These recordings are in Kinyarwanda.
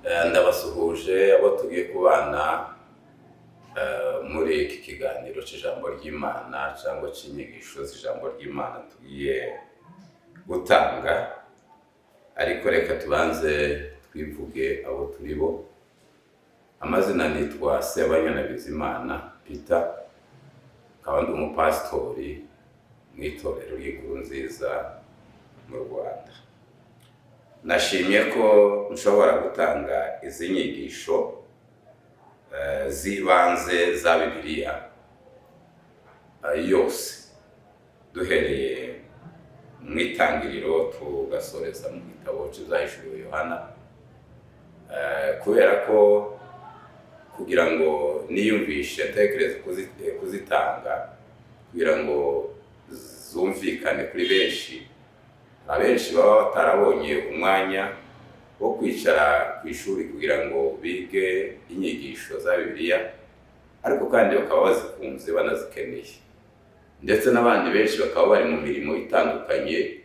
Ndabasuhuje abo tugiye kubana muri iki kiganiro cy'ijambo ry'Imana cyangwa cy'inyigisho z'ijambo ry'Imana tugiye gutanga. Ariko reka tubanze twivuge abo turi bo. Amazina nitwa Sebanyana Bizimana Peter, nkaba ndi umupasitori mu itorero ry'Inkuru Nziza mu Rwanda. Nashimye ko nshobora gutanga izi nyigisho z'ibanze za Bibiliya yose, duhereye mu itangiriro tugasoreza mu gitabo cy'Ibyahishuriwe Yohana, kubera ko kugira ngo niyumvishe ntekereze kuzitanga kugira ngo zumvikane kuri benshi. Abenshi baba batarabonye umwanya wo kwicara ku ishuri kugira ngo bige inyigisho za Bibiliya, ariko kandi bakaba bazikunze banazikeneye, ndetse n'abandi benshi bakaba bari mu mirimo itandukanye,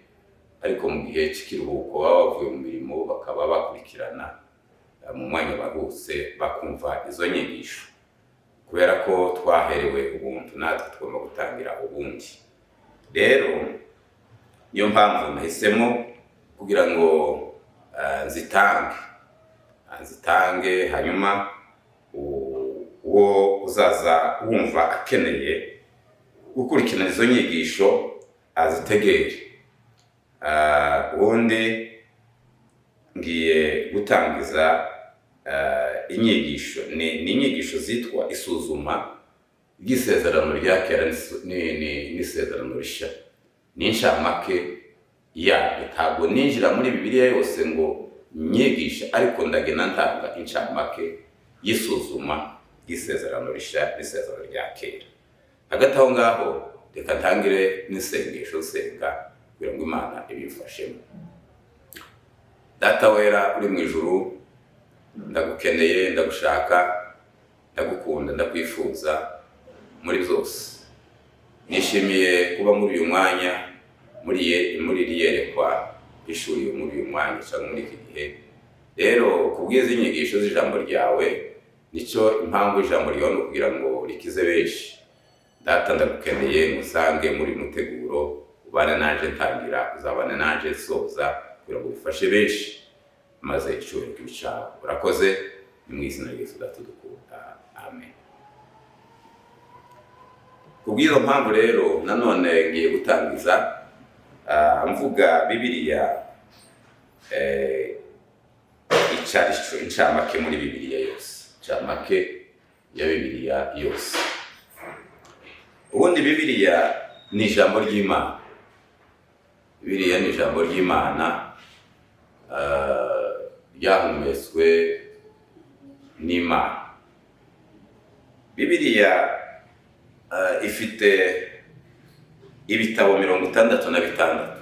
ariko mu gihe cy'ikiruhuko baba bavuye mu mirimo bakaba bakurikirana mu mwanya baruhutse bakumva izo nyigisho. Kubera ko twaherewe ubuntu, natwe tugomba gutangira ubundi. Rero niyo mpamvu nahisemo kugira ngo nzitange, hanyuma uwo uzaza wumva akeneye gukurikirana izo nyigisho azitegere. Ubundi ngiye gutangiza inyigisho, ni inyigisho zitwa isuzuma ry'isezerano rya kera n'isezerano rishya. Ni inshamake yaryo. Ntabwo ninjira muri Bibiliya yose ngo nyigishe, ariko ndagenda ntanga inshamake y'isuzuma ry'isezerano rishya n'isezerano rya kera. Hagati aho ngaho, reka ntangire n'isengesho nsenga kugira ngo Imana ibimfashemo. Data wera uri mu ijuru, ndagukeneye, ndagushaka, ndagukunda, ndakwifuza muri byose. Nishimiye kuba muri uyu mwanya, muri iri yerekwa rishuriye muri uyu mwanya cyangwa muri iki gihe. Rero kubw'izi nyigisho z'ijambo ryawe, nicyo impamvu ijambo ryawe ni ukugira ngo rikize benshi. Data, ndagukeneye, musange muri uyu muteguro, ubane nanje ntangira, uzabane nanje nsoza, kugira ngo bifashe benshi maze icyubahiro kibe icyawe. Urakoze, ni mu izina rya Yesu Data dukunda, amen. Kubw'izo mpamvu rero, nanone ngiye gutangiza mvuga Bibiliya icarico, incamake muri Bibiliya yose, incamake ya Bibiliya yose. Ubundi Bibiliya ni ijambo ry'Imana. Bibiliya ni ijambo ry'Imana ryahumetswe n'Imana. Bibiliya ifite ibitabo 66,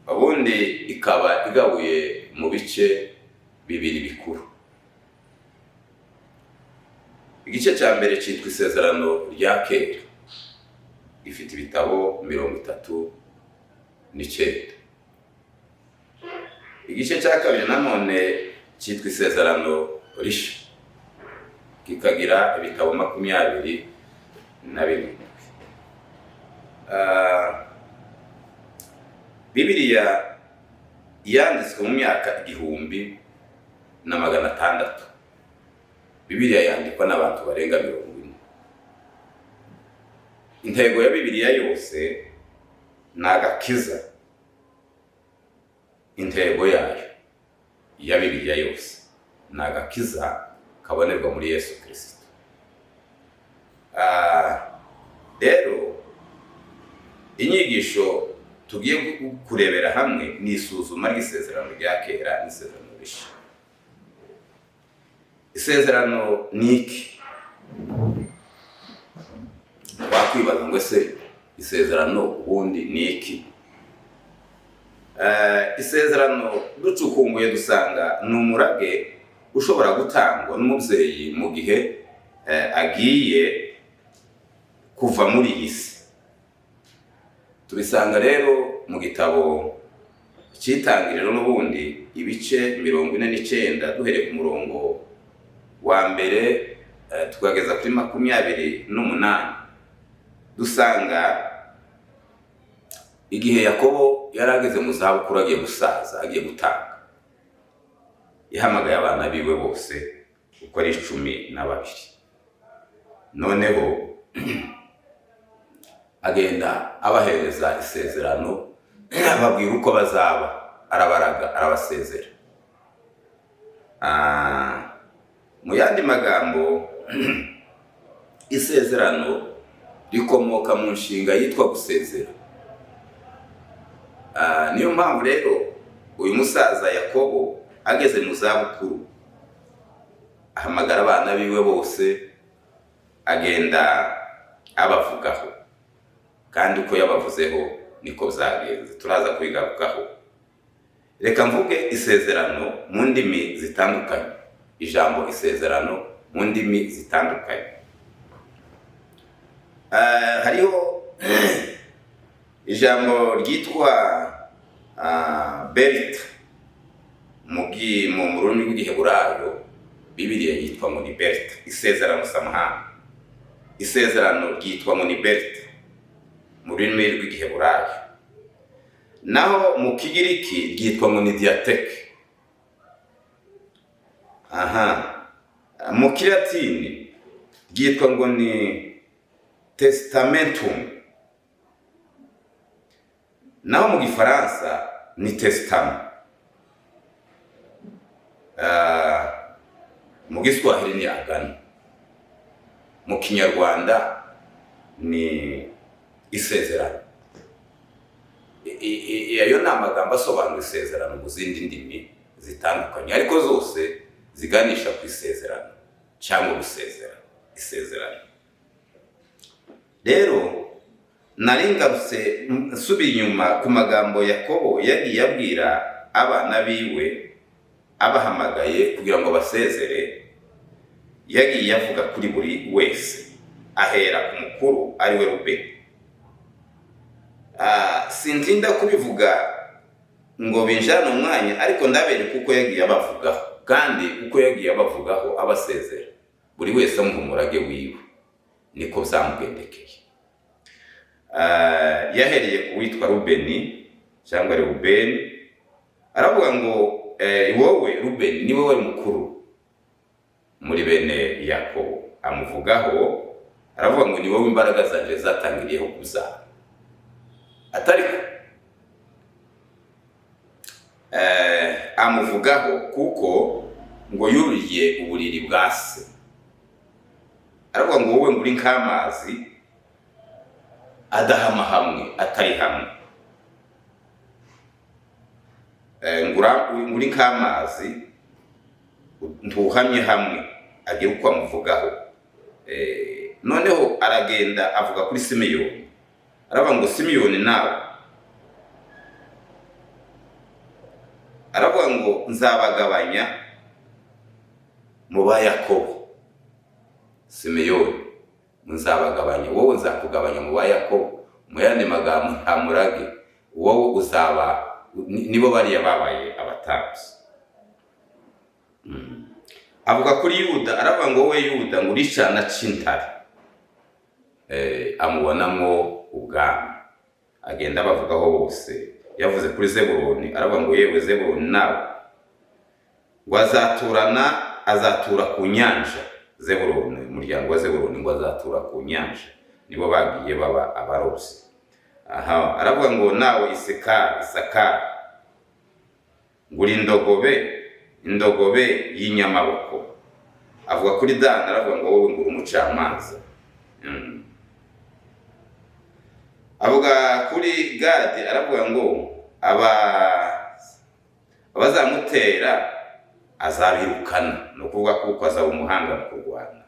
ubundi ikaba igabuye mu bice bibiri bikuru. Igice cya mbere cyitwa Isezerano rya Kera, gifite ibitabo 39. Igice cya kabiri nanone cyitwa Isezerano Rishya, kikagira ibitabo 27. Bibiliya yanditswe mu myaka 1600. Bibiliya yandikwa n'abantu barenga 40. Intego ya Bibiliya yose ni agakiza. Intego yayo ya Bibiliya yose ni agakiza kabonerwa muri Yesu Kirisito. Rero inyigisho tugiye kurebera hamwe ni isuzuma ry'isezerano rya kera n'isezerano rishya. Isezerano ni iki? Wakwibaza ngo ese isezerano ubundi ni iki? Isezerano ducukumbuye dusanga ni umurage ushobora gutangwa n'umubyeyi mu gihe agiye kuva muri iyi si. Tubisanga rero mu gitabo cy'Itangiriro n'ubundi, ibice 49, duhereye ku murongo wa mbere tukageza kuri 28, dusanga igihe Yakobo yari ageze mu zabukuru, agiye gusaza, agiye gutanga, yahamagaye abana biwe bose uko ari 12. Noneho agenda abahereza isezerano, ababwira uko bazaba, arabaraga, arabasezera. Mu yandi magambo, isezerano rikomoka mu nshinga yitwa gusezera. Niyo mpamvu rero uyu musaza Yakobo ageze mu zabukuru ahamagara abana biwe bose, agenda abavugaho, kandi uko yabavuzeho niko byagenze, turaza kubigarukaho. Reka mvuge isezerano mu ndimi zitandukanye, ijambo isezerano mu ndimi zitandukanye. Hariho ijambo ryitwa berita mu rurimi rw'Igiheburayo. Bibiliya yitwa ngo ni berita, isezerano, samuhanga, isezerano ryitwa ngo ni berita mu rurimi rw'Igiheburayo, naho mu Kigiriki ryitwa ngo ni diateke. Aha mu Kilatini ryitwa ngo ni testamentum, naho mu Gifaransa ni testament. Mu Giswahili ni agano, mu Kinyarwanda ni isezerano. Ayo ni amagambo asobanura isezerano mu zindi ndimi zitandukanye, ariko zose ziganisha ku isezerano cyangwa gusezera, isezerano. Rero nari ngarutse nsubiye inyuma ku magambo Yakobo yagiye abwira abana biwe abahamagaye kugira ngo basezere. Yagiye avuga kuri buri wese, ahera ku mukuru ari we Rubeni. Sintinda kubivuga ngo binjane umwanya, ariko ndabereka uko yagiye abavugaho, kandi uko yagiye abavugaho abasezera, buri wese amuha umurage wiwe, niko byamugendekeye. Yahereye ku witwa Rubeni cyangwa Rubeni, aravuga ngo wowe Rubeni ni wowe mukuru muri bene Yakobo. Amuvugaho aravuga ngo ni wowe imbaraga zanje zatangiriyeho kubyara, atariko amuvugaho kuko ngo yuriye uburiri bwa se. Aravuga ngo wowe ngo uri nk'amazi adahama hamwe, atari hamwe. Ngo uri nk'amazi ntuhamye hamwe, agira uko amuvugaho. Noneho aragenda avuga kuri Simiyoni, aravuga ngo Simiyoni nawe, aravuga ngo nzabagabanya mu ba Yakobo. Simiyoni nzabagabanya, wowe nzakugabanya mu ba Yakobo. Mu yandi magambo, nta murage, wowe uzaba nibo bariya babaye abatambyi. Avuga kuri Yuda, aravuga ngo wowe Yuda ngo uri icana c'intare. Amubonamwo ubwami, agenda abavugaho bose. Yavuze kuri Zebuloni, aravuga ngo yewe Zebuloni nawe ngo azaturana, azatura ku nyanja. Zebuloni, umuryango wa Zebuloni ngo azatura ku nyanja, nibo bagiye baba abarobyi. Aha aravuga ngo nawe Isakari, Isakari ngo uri indogobe, indogobe y'inyamaboko. Avuga kuri Dani, aravuga ngo wowe ngo uri umucamanza. Avuga kuri Gadi, aravuga ngo abazamutera azabirukana, ni ukuvuga kuko azaba umuhanga mu kurwana.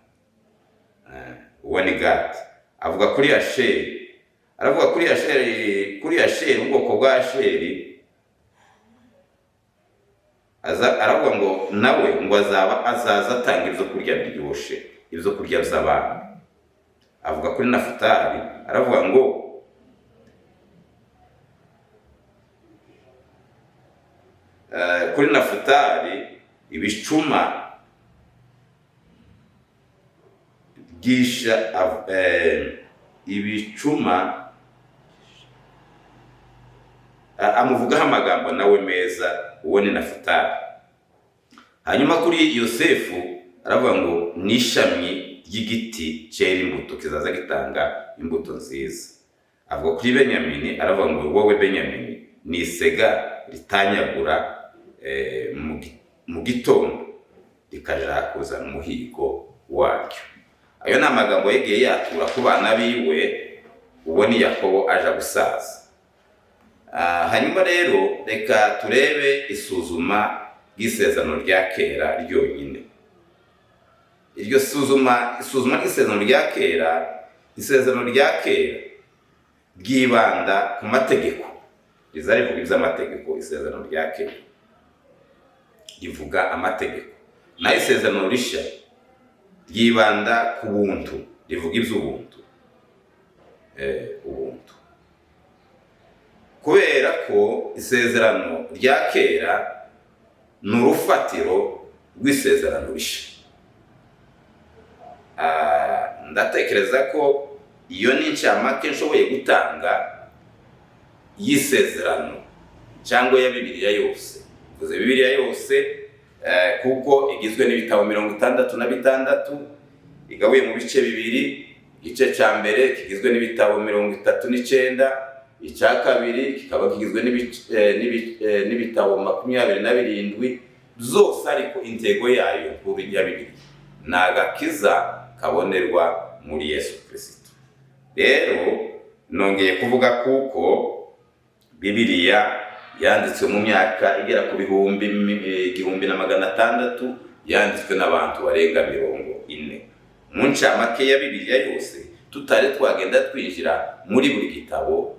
Uwo ni Gadi. Avuga kuri Asheri, aravuga kuri Asheri, kuri Asheri, ubwoko bwa Asheri, aravuga ngo nawe ngo azaba azaza atanga ibyo kurya biryoshe, ibyo kurya by'abantu. Avuga kuri ' aravuga ngo Kuri Nafutali, ibicuma byisha ibicuma, amuvugaho amagambo nawe meza. Uwo ni Nafutali. Hanyuma kuri Yosefu aravuga ngo ni ishami ry'igiti cyera imbuto, kizaza gitanga imbuto nziza. Avuga kuri Benyamini, aravuga ngo wowe Benyamini ni isega ritanyagura mu gitondo, rikaja kuzana umuhigo waryo. Ayo ni amagambo yagiye yatura ku bana biwe. Uwo ni Yakobo aja gusaza. Hanyuma rero reka turebe isuzuma ry'isezerano rya kera ryonyine. Iryo suzuma, isuzuma ry'isezerano rya kera, isezerano rya kera ryibanda ku mategeko, riza rivuga iby'amategeko. Isezerano rya kera rivuga amategeko, naho isezerano rishya ryibanda ku buntu, rivuga iby'ubuntu. Ubuntu, kubera ko isezerano rya kera ni urufatiro rw'isezerano rishya. Ndatekereza ko iyo ni incamake nshoboye gutanga y'isezerano cyangwa ya Bibiliya yose. Mvuze Bibiliya yose kuko igizwe n'ibitabo 66, igabuye mu bice bibiri. Igice cya mbere kigizwe n'ibitabo 39, icya kabiri kikaba kigizwe n'ibitabo 27 zose. Ariko intego yayo nkuru ya Bibiliya ni agakiza kabonerwa muri Yesu Kirisito. Rero nongeye kuvuga kuko Bibiliya yanditswe mu myaka igera ku bihumbi 1600, yanditswe n'abantu barenga 40. Mu ncamake ya Bibiliya yose, tutari twagenda twinjira muri buri gitabo,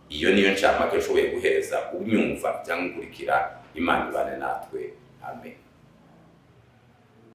iyo niyo ncamake nshoboye guhereza unyumva cyangwa ukurikira. Imana ibane natwe, amen.